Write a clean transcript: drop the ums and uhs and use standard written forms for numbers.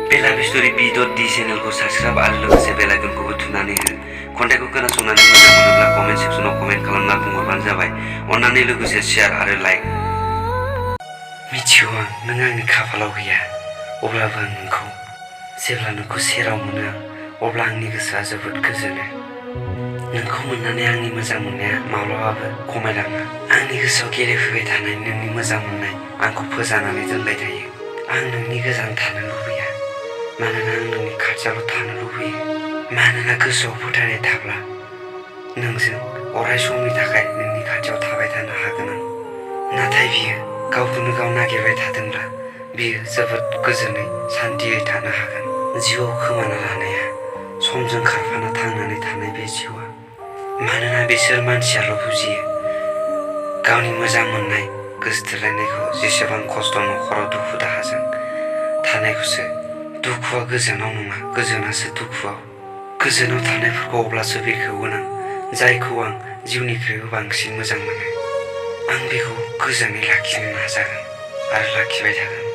बेला बिस्टरि B.D चेनेलखौ subscribe आरो लोगोसे बेल आइकनखौबो थुनानै हो। खन्थाइखौ खोनासंनानै मोजां मोनोब्ला कमेन्ट सेक्सनाव कमेन्ट खालामना बुंहरबानो जाबाय। अन्नानै लोगोसे शेयार आरो लाइक। मिथिगौ आं नों आंनि खाफालाव गैया, अब्लाबो आं नोंखौ जेब्ला नोंखौ सेराव मोनो अब्ला आंनि गोसोआ जोबोद गोजोनो। नोंखौ मोननानै आंनि मोजां मोननाया माब्लाबाबो खमायलाङा। आंनि गोसोआव गेलेफैबाय थानाय नोंनि मोजां मोननाय आंखौ फोजानानै दोनबाय थायो। आं नोंनि गोजान थानो लुबैया, मानोना आं नोंनि खाथियावल' थानो लुबैयो। मानोना गोसोआव फोथायनाय थाब्ला नोंजों अराय समनि थाखाय नोंनि खाथियाव थाबाय थानो हागोन आं। नाथाय बियो गावखौनो गाव नागिरबाय थादोंब्ला बियो जोबोद गोजोनै सान्थियै थानो हागोन। जिउआव खोमाना लानाया समजों खारफाना थांनानै थानाय बे जिउआ। मानोना बिसोर मानसियाल' बुजियो गावनि मोजां मोननाय गोसोथोलायनायखौ जेसेबां खस्थ' नखराव दुखु दाहाजों थानायखौसो। दुखुआ गोजानाव नङा, गोजोनासो दुखुआव। गोजोनाव थानायफोरखौ अब्लासो बेखेवगोन आं, जायखौ आं जिउनिख्रुइबो बांसिन मोजां मोनो। आं बेखौ गोजोनै लाखिनो नाजागोन आरो लाखिबाय थागोन।